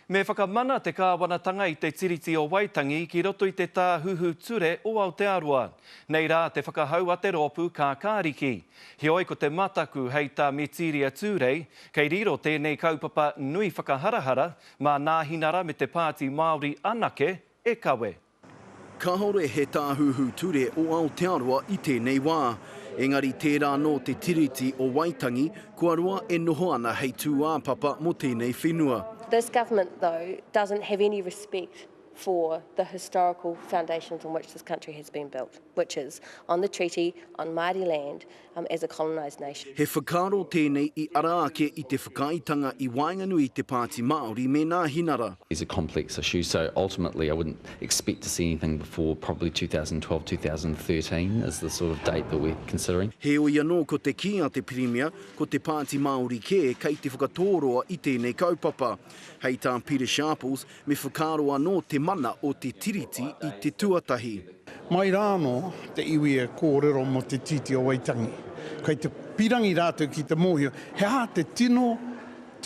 Me whakamana te kāwanatanga i te Tiriti o Waitangi ki roto i te Tāhuhu Ture o Aotearoa. Nei rā te whakahau a te rōpū Kākāriki. Heoi ko te mataku hei tā Metiria Tūrei, kei riro tēnei kaupapa nui whakaharahara mā Nāhinara me te Pāti Māori anake e kawe. Kāore he tāhuhu ture o Aotearoa i tēnei wā. Engari tērā anō te Tiriti o Waitangi kua roa e noho ana hei tūāpapa mō tēnei whenua. This government though doesn't have any respect for the historical foundations on which this country has been built, which is on the treaty, on Māori land, as a colonised nation. He whakaaro tēnei i ara ake i te whakaaetanga i waenganui i te Pāti Māori me Nāhinara. These are complex issues so ultimately I wouldn't expect to see anything before probably 2012, 2013 is the sort of date that we're considering. Heoi anō ko te kī a te Pirimia, ko te Pāti Māori kē kei te whakatōroa i tēnei kaupapa. Hei tā Peter Sharples, me whakaaro anō te mana o te Tiriti i te tuatahi. Mai rā anō te iwi e kōrero mō te Tiriti o Waitangi. Kei te pīrangi rātou ki te mōhio he aha te tino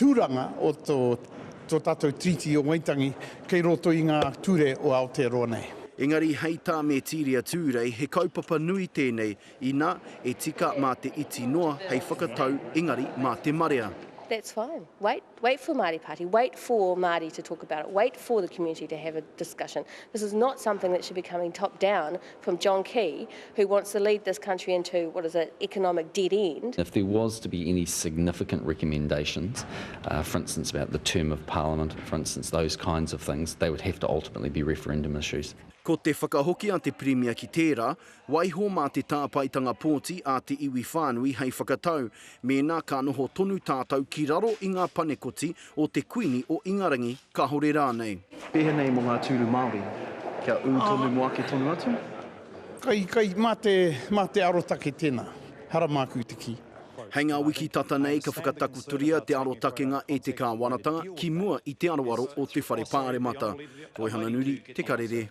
tūranga o tō tātou Tiriti o Waitangi kei roto i ngā ture o Aotearoa nei. Engari hei tā Metiria Tūrei he kaupapa nui tēnei, inā, e tika mā te iti noa hei whakatau engari mā te marea. That's fine. Wait Wait for Māori Party, wait for Māori to talk about it, wait for the community to have a discussion. This is not something that should be coming top down from John Key, who wants to lead this country into, what is it, economic dead end. If there was to be any significant recommendations, uh, for instance about the term of parliament, for instance those kinds of things, they would have to ultimately be referendum issues. Ko te whakahoki a te Pirimia ki tērā, Waiho mā te tāpaetanga pōti a te iwi whānui hei whakatau mēnā ka noho tonu tātou ki raro i ngā panekoti o te Kuini o Ingarangi, kāore rānei. Pēhea nei mō ngā tūru Māori? Kia ū tonu mō ake tonu atu? Kai, kai, mā te, mā te arotake tēnā. Hara māku te kī. Hei ngā wiki tata nei ka whakatakotoria te arotakenga e te kāwanatanga ki mua i te aroaro o te Whare Pāremata. Roihana Nuri, Te Karere.